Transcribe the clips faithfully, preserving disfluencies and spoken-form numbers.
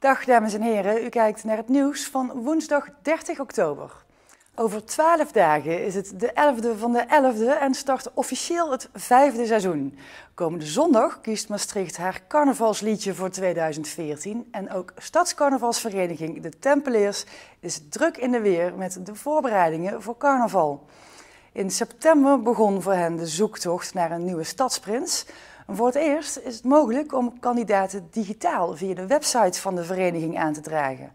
Dag dames en heren, u kijkt naar het nieuws van woensdag dertig oktober. Over twaalf dagen is het de elfde van de elfde en start officieel het vijfde seizoen. Komende zondag kiest Maastricht haar carnavalsliedje voor tweeduizend veertien en ook stadscarnavalsvereniging De Tempeleers is druk in de weer met de voorbereidingen voor carnaval. In september begon voor hen de zoektocht naar een nieuwe stadsprins. Voor het eerst is het mogelijk om kandidaten digitaal via de website van de vereniging aan te dragen.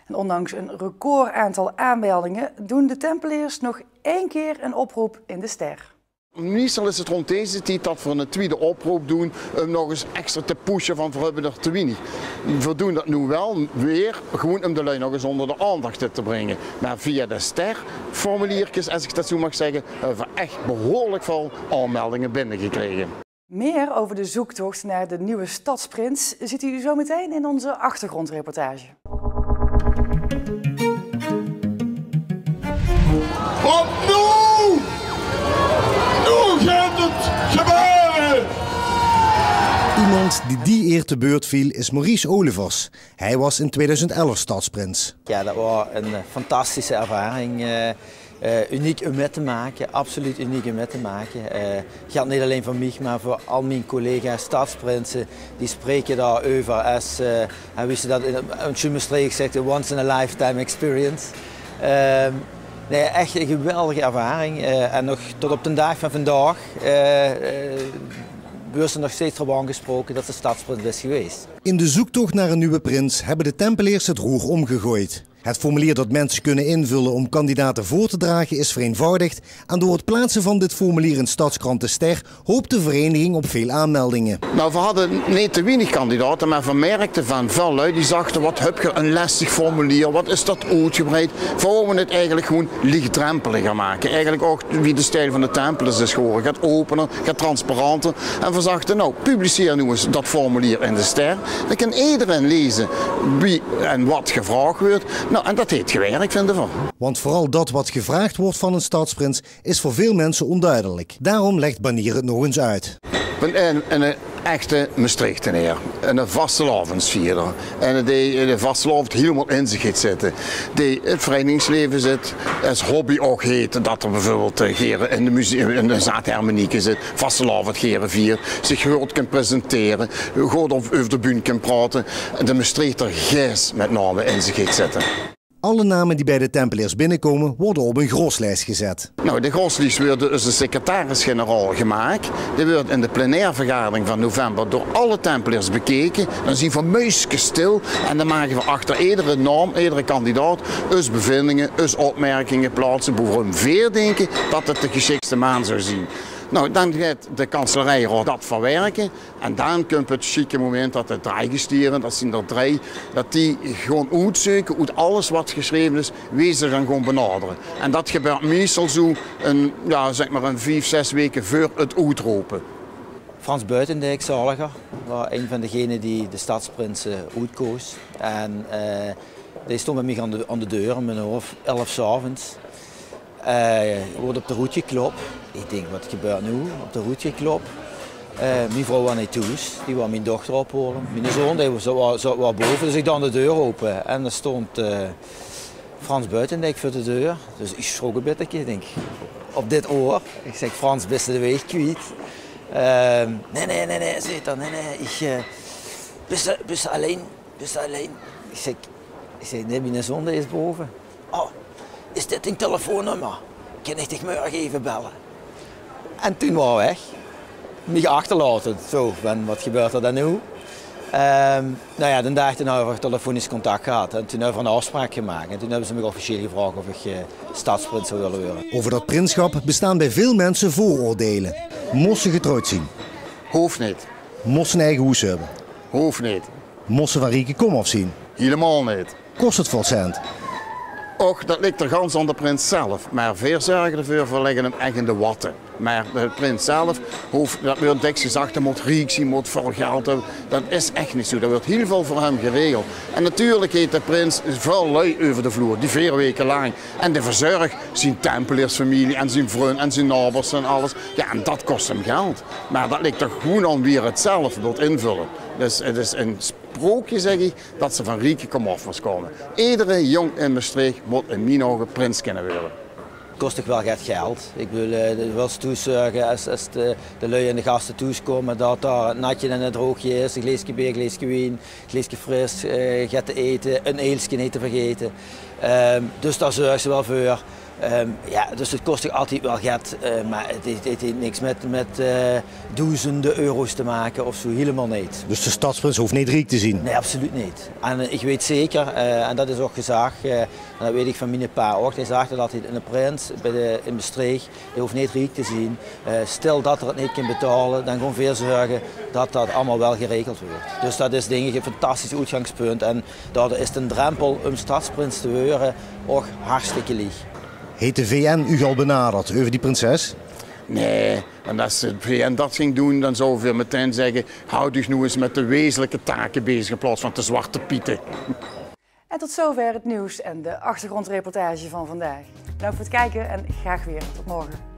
En ondanks een recordaantal aanmeldingen doen de Tempeleers nog één keer een oproep in de Ster. Meistal is 't rónd deze tied dat veer 'n twiede oproop doon um nog ins extra te pushe van veer höbbe d'r te wienig. Veer doon dat noe wel weer, gewoen um de lui nog ins ónger de aandach te bringe. Mer via de Ster-formulierkes, es ich dat zoe maag zègke, höbbe veer ech behuuerlik väöl aanmeldinge binnegekrege. Meer over de zoektocht naar de nieuwe stadsprins ziet u zo meteen in onze achtergrondreportage. Want noe, noe geit 't gebeure! Iemand die die eer te beurt viel is Maurice Olivers. Hij was in tweeduizend elf stadsprins. Ja, dat waor 'n, eh, fantastische ervaring. Eh, eh, uniek um mit te make, absoluut uniek um mit te make. Eh, geldt neet allein veur mich, mer veur al mien collega-stadsprinse. Die spreke dao euver es, eh, en wie ze dat in, in sjoen Mestreechs zègke, once in a lifetime experience. Ehm, nee, ech 'n geweldige ervaring. Eh, en nog tot op d'n daag van vandaag, eh, eh, weurt ze nog steeds d'rop aangesproke dat ze stadsprins is gewees. In de zoektocht naar een nieuwe prins hebben de Tempeleers het roer omgegooid. Het formulier dat mensen kunnen invullen om kandidaten voor te dragen is vereenvoudigd en door het plaatsen van dit formulier in stadskrant De Ster hoopt de vereniging op veel aanmeldingen. Nou, veer hadde neet te wienig kandidate, mer veer merkte van väöl lui die zagte: "Wat höb geer 'n lestig formulier, wat is dat oetgebreid." Veer wouwe 't eigelik gewoen liegdrempeliger make. Eigelik ouch wie de stijl van de Tempeleers is gewore. Get opener, get transparanter. En veer zagte: "Nou, publiceer noe ins dat formulier in De Ster. Dan kan ederein leze wie en wat gevraog weurt." Nou, en dat heet gewèrk, vinde veer. Want vooral dat wat gevraagd wordt van een stadsprins is voor veel mensen onduidelijk. Daarom legt Banier het nog eens uit. Ein, ein echte Mestreechteneer, ein vastelaovesvierder, eine dae de vastelaovend hielemaol in zich heet zitte, dae 't vereinigingsleven zit, es hobby ouch heet dat 'r beveurbeeld, eh, gere in de muzie-, in de zaatharmonieke zit, vastelaovend gere viert, zich good kan presentere, good op, euver de bühne kan praote, de Mestreechter geis met name in zich heet zitte. Alle namen die bij de Tempeleers binnenkomen worden op een groslijst gezet. Nou, de groslies weurt door eus secretaris-generaal gemaak. Die weurt in de plenaire vergadering van november door alle Tempeleers bekeke. Dan zien veer muiskestil en dan mage veer achter edere naom, edere kandidaat, eus bevindinge, eus opmerkinge plaatse, boe-veur veer dinke dat 't de gesjikste maan zou zien. Nou, dan geit de kanselarieraod dat verwerke. En dan kump 't sjieke moment dat de drie gestiere, dat zien d'r drie, dat die gaon oetzeuke oet alles wat gesjreve is, wae ze dan gaon benadere. En dat gebäört meistal zoe ein, jao, zèk mer ein vief, zès waeke veur 't oetrope. Frans Buitendijk, zaoliger, waor ein van degene die de stadsprinse oetkoos. En, eh, dae stóng bij mich aan de, aan de deur um ein oor of elf 's aoves. Eh, woort op de roet geklop. Ich dink: "Wat gebäört noe?" Op de roet geklop. Eh, mien vrouw waor neet thoes, die wou mien dochter ophaole. Miene zoon, dae waor, waor, waor bove, dus ich deej de deur ope. En dao stóng, eh, Frans Buitendijk veur de deur. Dus ich sjrok e bitteke, ich dink: "Op dit oor?" Ich zèk: "Frans, bis se de waeg kwiet?" Ehm, "Nae, nae, nae, nae," zeet 'r, "nae, nae, ich, eh, bis se, bis se allein?" Dus allein, ich zèk, ich zèk: "Nae, miene zoon dae is bove." "Oh, is dit dien telefoonnummer? Kin ich dich mörge eve belle?" En toen waor 'r weg. Mich achterlaote. Zo, van: "Wat gebäört d'r dan noe?" Ehm, nou jao, d'n daag daonao höbbe v'r telefonisch contact gehad. En toen höbbe v'r 'n aofspraok gemaak. En toen höbbe ze mich officieel gevraog of ich, eh, stadsprins zou wille weure. Over dat prinsschap bestaan bij veel mensen vooroordelen. Mós se getrouwd zien? Hoof neet. Mós se 'n eige hoes höbbe? Hoof neet. Mós se van rieke komaf zien? Hielemaol neet. Kos 't väöl cent? Och, dat ligk d'r gans aan de prins zelf. Mer veer zörge d'rveur, veer lègke 'm ech in de watte. Mer de prins zelf hoof, dat weurt dèks gezag, hae mót riek zien, mót väöl geld höbbe. Dat is ech neet zoe. D'r weurt hiel väöl veur häöm geregeld. En natuurlik heet de prins väöl lui euver de vloer, die veer waeke laank. En dae verzörg zien Tempeleersfemilie en zien vrun en zien nabers en alles. Jao, en dat kos 'm geld. Mer dat ligk toch gewoen aan wie 'r 't zelf wilt invölle. Dus 't is ein sp-, sprookje, zègk iech, tot ze vaan rieke komaf mós koume. Eder jong in Mestreech moot in mien ouge prins kinne weure. 't Kos toch wel get geld. Ik bedoel, eh, de wils toes zörge es, es de, de lui en de gaste toes koume, tot dao 't natje en 't droogje is, e gleeske beer, e gleeske wien, e gleeske fris, eh, get te ete, e eilske neet te vergete. Ehm, dus dao zörgs te wel veur. Ehm, jao, dus 't kos toch altied wel get, eh, meh 't heet, 't heet niks mèt, mèt, eh, doezende euro's te make of zoe, hielemaol neet. Dus de stadsprins hoof neet riek te zien? Nee, absoluut neet. En, eh, ik weet zeker, eh, en dat is ouch gezag, eh, en dat weet ik vaan miene pa ouch, dee zag dat altied: 'ne prins bij de, in Mestreech, dee hoof neet riek te zien. Eh, stel dat 'r 't neet kin betaole, daan goon veer zörge dat dat allemaol wel geregeld weurt.' Dus dat is, dink ik, e fantastisch oetgangspunt. En daodoor is d'n drempel um stadsprins te weure ouch hartstikke lieg. Heet de V N uuch al benaderd euver die prinses? Nee, want es de V N dat góng doen, daan zouwe veer metein zègke: "Houd uuch noe ins mèt de wezenlike take bezig in plaots vaan de zwarte piete." En tot zover het nieuws en de achtergrondreportage van vandaag. Dank voor het kijken en graag weer tot morgen.